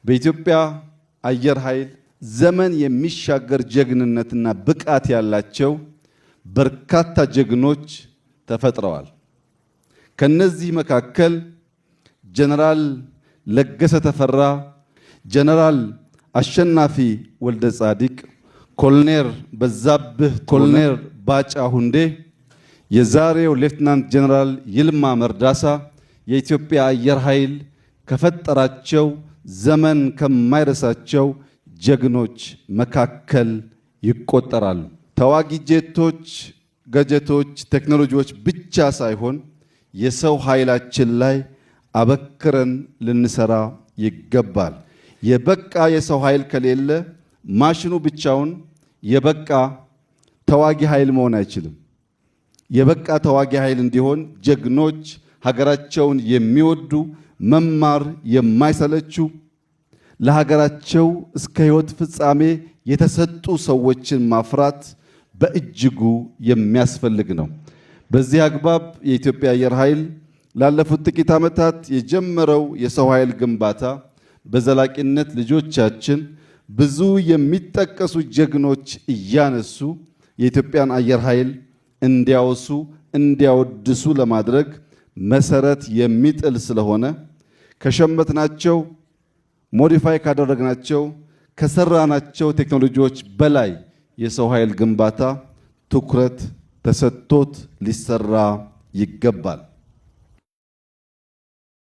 በኢትዮጵያ አየር ኃይል ዘመን የሚሻገር ጀግንነትና ብቃት ያላቸው በርካታ ጀግኖች ተፈጥረዋል። ከነዚህ መካከል ጀነራል ለገሰ ተፈራ፣ ጀነራል አሸናፊ ወልደ ጻዲቅ፣ ኮሎኔል በዛብህ፣ ኮሎኔል ባጫ ሁንዴ፣ የዛሬው ሌፍትናንት ጀነራል ይልማ መርዳሳ የኢትዮጵያ አየር ኃይል ከፈጠራቸው ዘመን ከማይረሳቸው ጀግኖች መካከል ይቆጠራሉ። ተዋጊ ጄቶች፣ ገጀቶች፣ ቴክኖሎጂዎች ብቻ ሳይሆን የሰው ኃይላችን ላይ አበክረን ልንሰራ ይገባል። የበቃ የሰው ኃይል ከሌለ ማሽኑ ብቻውን የበቃ ተዋጊ ኃይል መሆን አይችልም። የበቃ ተዋጊ ኃይል እንዲሆን ጀግኖች፣ ሀገራቸውን የሚወዱ፣ መማር የማይሰለቹ፣ ለሀገራቸው እስከ ሕይወት ፍጻሜ የተሰጡ ሰዎችን ማፍራት በእጅጉ የሚያስፈልግ ነው። በዚህ አግባብ የኢትዮጵያ አየር ኃይል ላለፉት ጥቂት ዓመታት የጀመረው የሰው ኃይል ግንባታ በዘላቂነት ልጆቻችን ብዙ የሚጠቀሱ ጀግኖች እያነሱ የኢትዮጵያን አየር ኃይል እንዲያወሱ እንዲያወድሱ ለማድረግ መሰረት የሚጥል ስለሆነ ከሸመትናቸው፣ modify ካደረግናቸው፣ ከሰራናቸው ቴክኖሎጂዎች በላይ የሰው ኃይል ግንባታ ትኩረት ተሰጥቶት ሊሰራ ይገባል።